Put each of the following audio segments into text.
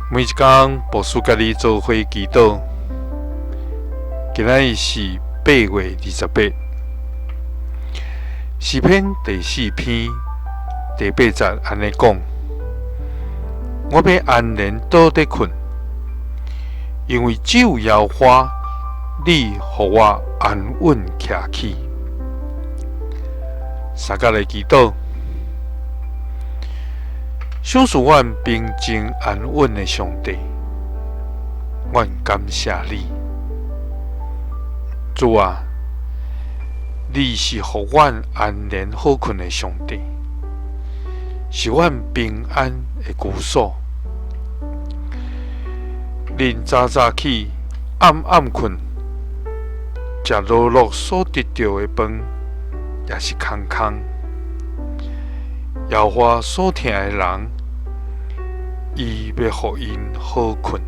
每一工，牧師佮你做伙祈禱。今仔日是8月28，詩篇第四篇第八節按呢講：我欲安然倒咧睏，因為只有耶和華，你予我安穩徛起。相佮來祈禱。賞賜阮平靜安穩的上帝，阮感謝你，主啊，你是予阮安然好睏的上帝，是阮平安的居所。恁早早起，暗暗睏，食勞碌所得著的飯，也是空空。耶和華所疼的人，伊欲予𪜶好睏。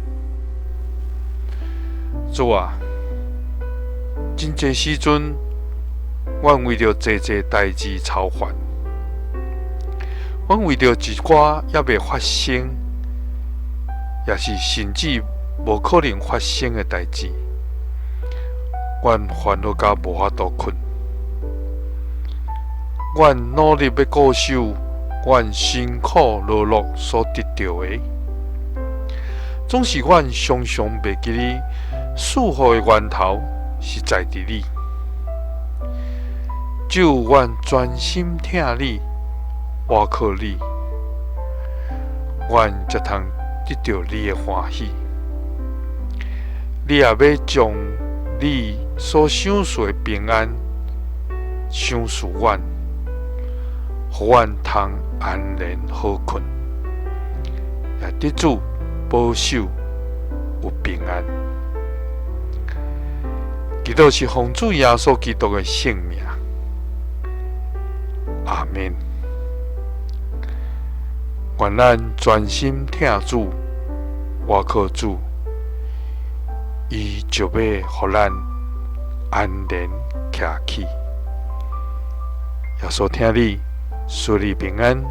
主啊，真濟時陣，阮為著濟濟代誌操煩，阮為著一寡猶未發生，抑是甚至無可能發生的代誌，阮煩惱甲無法度睏。阮努力欲固守阮辛苦勞碌所得著的，總是阮常常袂記得賜福的源頭是在佇你。只有阮專心疼你，倚靠你，阮才通得著你的歡喜。你也欲將你所賞賜的平安賞賜阮，予阮通安然好睏，也得主保守有平安。祈禱是奉主耶穌基督的聖名，阿們。願咱專心疼主，倚靠主，伊就欲予咱安然徛起。耶穌疼你，賜你平安。